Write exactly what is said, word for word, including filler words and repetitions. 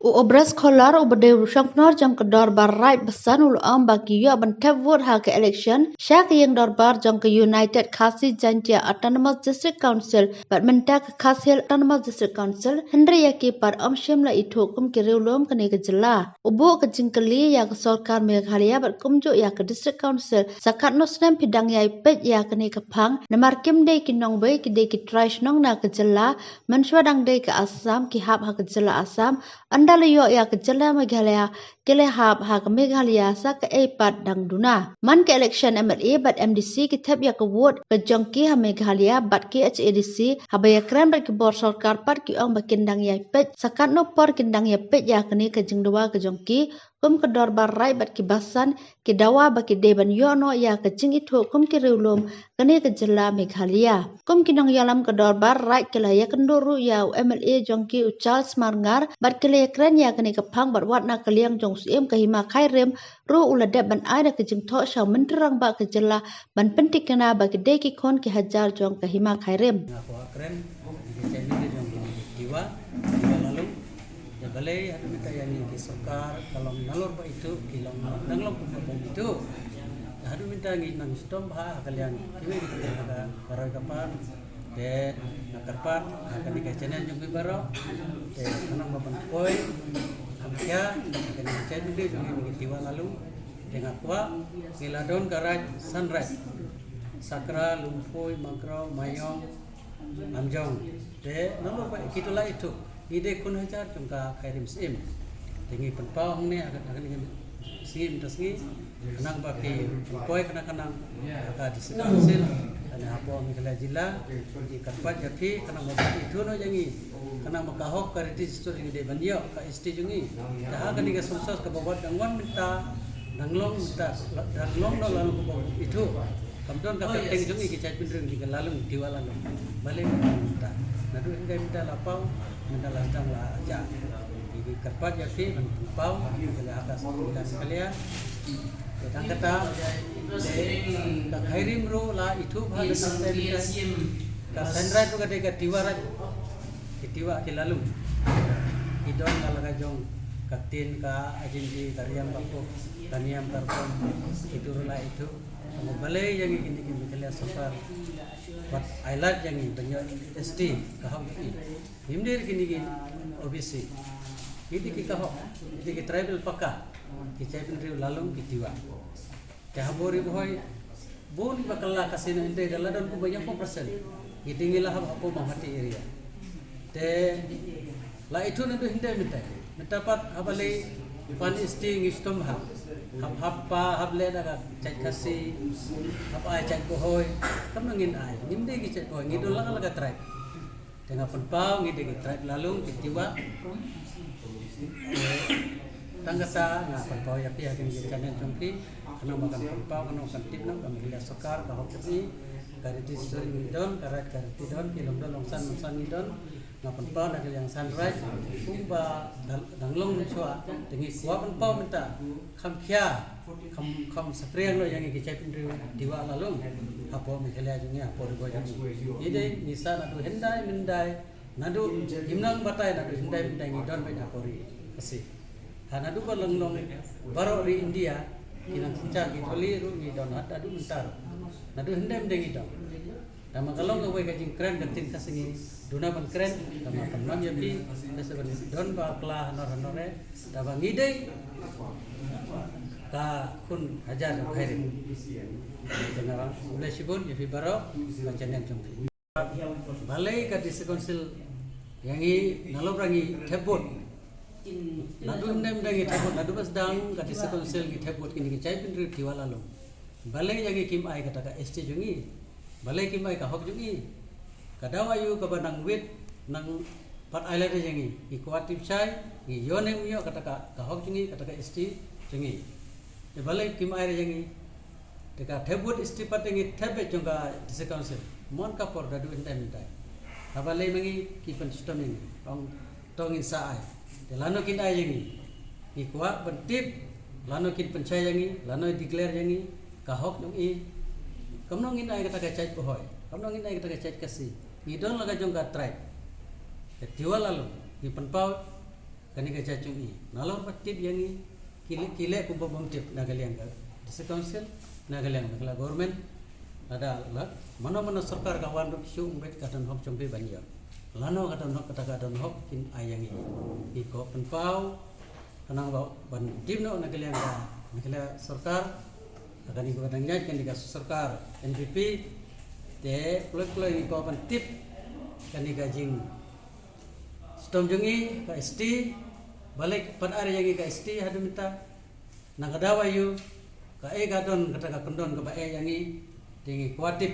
U Obras Kholar uba dei u shongknor jong ka dorbar Raid Basan u la ong ba ki ïoh ban thep vote ha ka election sha ka ïing dorbar jong ka United Khasi Jaintia Autonomous District Council bad mynta ka Khasi Hills Autonomous District Council, hynrei ïa ki pat ym shym la ithuh kum ki riewlum kane ka jylla. U buh ka jingkylli ïa ka sorkar Meghalaya bad kumjuh ïa ka District Council, sa katno snem phi dang ïai peit ïa kane ka phang, namar kim dei ki nongwei, ki dei ki trai shnong na ka jylla, mynshuwa dang dei ka Assam, ki hap ha ka jylla Assam, ynda la ïoh ïa ka jylla Meghalaya, ki la hap ha ka Meghalaya sa kaei pat dang duna. Man ka election M L A bad M D C ki thep ïa ka vote ka jong ki ha Meghalaya bad ki H A D C, haba ïakren bad ki bor sorkar pat ki ong ba kin dang ïai peit, sa katno por kin dang ïai peit ïa kane ka jingdawa ka jong ki, kum ka dorbar Raid bad ki Basan, ki dawa ba ki dei ban ïoh noh ïa ka jingithuh kum ki riewlum kane ka jylla Meghalaya. Kum ki nongïalam ka dorbar Raid ki la ïakynduh ruh ïa u M L A jong ki u Charles Marngar bad ki la ïakren ïa kane ka phang bad wat na ka liang jong u Syiem ka Hima Khyrim ruh u la dep ban ai da ka jingthoh sha u Myntri Rangbah ka jylla ban pynthikna ba ki dei ki khun ki hajar jong ka Hima Khyrim. Nga kwah kren ïa ka jingkren jong ki Tiwa, Tiwa Lalung. Te balei haduh mynta ïa ngi ki sorkar ka long nalor ba ithuh ki long dang long kumba bym ithuh. Haduh mynta ngi nang shitom bha ha ka liang kiwei ki ha ka roi ka par. Te nga kyrpad ha kane ka channel jong phi baroh. Te khnang ba ban poi kham khia ha kane ka channel jong ngi ki Tiwa Lalung. Te nga kwah ngi la don ka raid san raid. Sakra, Lumpui, Mawkyrwat, Maïong, Anjong. Te nalor ba kito la ithuh. Ngi dei khun hajar jong ka Khyrim Syiem. Te ngi pynpaw hangne ha ka, ha kane ka sngi mynta sngi. Khnang ba phi pynpoi khnang khnang ha ka District Council. Kane hapoh Meghalaya jylla. Ngi kyrpad ïa phi khnang ba phi ithuh noh ïa ngi. Khnang ba ka hok ka riti jong ngi dei ban ïoh ka S T jong ngi. Te ha kane ka census kaba wat dang wan mynta, dang long mynta, dang long noh la long kaba ithuh. Kam don ka kyrteng jong ngi ki jaitbynriew jong ka Lalung, Tiwa Lalung. Balei mynta? Naduh hynrei mynta la paw, mynta la sdang la jah. Ngi kyrpad ïa phi ban paw, ïa la ha ka sdang ka liang. Te tang kata, te ka Khyrim ruh la ithuh bha ka sdang ka liang. Ka Saiñ Raij ruh ka dei ka Tiwa Raij. Ki Tiwa ki Lalung. Ki don la la ka jong ka ktien ka aïdenti ka riam ka pop ka niam ka rukom. Kito ruh la ithuh. Balei ïa ngi kine ki Meghalaya sorkar wat ai lad ïa ngi ban ïoh S T ka hok ngi. Ngim dei kine ki O B C. Ngi dei ki ka hok, ngi dei ki tribal paka. Ki jaitbynriew Lalung ki Tiwa. Te hapoh Ri Bhoi bun ba kylla ka sien hynrei da la don kumba hynñiewphew percent. Ngi dei ngi la hap hapoh Mawhati area. Te la ithuh naduh hynrei mynta. Mynta pat haba lei pan S T ngi shitom ha. Hap hap pa hap leh da ka jait Khasi, hap ai jait Bhoi. Kam nang ngin ai, ngim dei ki jait Bhoi, ngi don la ka la ka tribe. Te nga pynpaw ngi dei ki tribe Lalung ki Tiwa. Tang kata nga pynpaw ïa phi ha kane ka channel jong phi. Khnang ba kan pynpaw, khnang ba kan tip noh ka Meghalaya sorkar ka hok ka sih. Ka riti suri ngi don, ka raij ka riti don, ki long don long san long san ngi don. Nga pynpaw na ka liang Saiñ Raij kumba dang, dang long mynshuwa. Te ngi kwah pynpaw mynta kham khia, kham, kham saphriang noh ïa ngi ki jaitbynriew Tiwa Lalung hapoh Meghalaya jong ngi, hapoh Ri Bhoi jong ngi. Ngi dei ngi sah naduh hyndai myndai, naduh hynñiew batai, naduh hyndai myndai ngi don beit hapoh Ri Khasi. Ha naduh ba long long baroh ri India ki nang synshar, ki thuli ruh ngi don, haduh mynta ruh naduh hyndai myndai ngi don. Tangba ka long kawei ka jingkren ka ktien Khasi ngi duna ban kren, tangba pynlong ïa phi, te sa ban don bakla hanor hanor eh, tangba ngi dei ka khun hajar jong Khyrim. Te nga khublei shibun ïa phi baroh ka channel jong phi. Balei ka District Council ïa ngi nalor ba ngi thep vote. Naduh hyndai myndai ngi thep vote, naduh ba sdang ka District Council ngi thep vote kine ki jaitbynriew Tiwa Lalung. Balei ïa ngi kim ai kata ka S T jong ngi. Balei kim ai ka hok jong ngi. Ka daw aïu kaba nang wit nang pat ai lade jong ngi. Ngi kwah tip shai, ngi ïoh ne ym ïoh kata ka, ka hok jong ngi, kata ka S T jong ngi. Te balei kim ai re jong ngi. Te ka thep vote S T pat te ngi thep beit jong ka District Council. Mon ka por da duh hyndai myndai. Haba lei ma ngi ki pynshitom ïa ngi. Ong to ngin sa ai. Te lano kin ai ïa ngi. Ngi kwah ban tip lano kin pynshai ïa ngi, lano declare ïa ngi ka hok jong ngi. Kumno ngin ai kata ka jait Bhoi, kumno ngin ai kata ka jait Khasi. Ngi don la ka jong ka tribe. Ka Tiwa Lalung ngi pynpaw kane ka jait jong i. Nalor ba tip ïa ngi, ki leh, ki leh kumba bym tip na ka liang ka District Council, na ka liang ka government. Lada la mano mano sorkar ka wan ruh ki shu ong beit ka don hok jong phi ban ïoh. Lano ka don hok, kata ka don hok kin ai ïa ngi. Ngi kwah pynpaw, khnang ba ban tip noh na ka liang ka, na ka liang sorkar. Kane ka ba dang ïaid kane ka sorkar N P P. Te kloi kloi ngi kwah ban tip kane ka jing Stom jong ngi ka S T, balei pat ar ïa ngi ka S T haduh mynta. Na ka daw aïu, kaei ka don kata ka kyndon kaba eh ïa ngi, te ngi kwah tip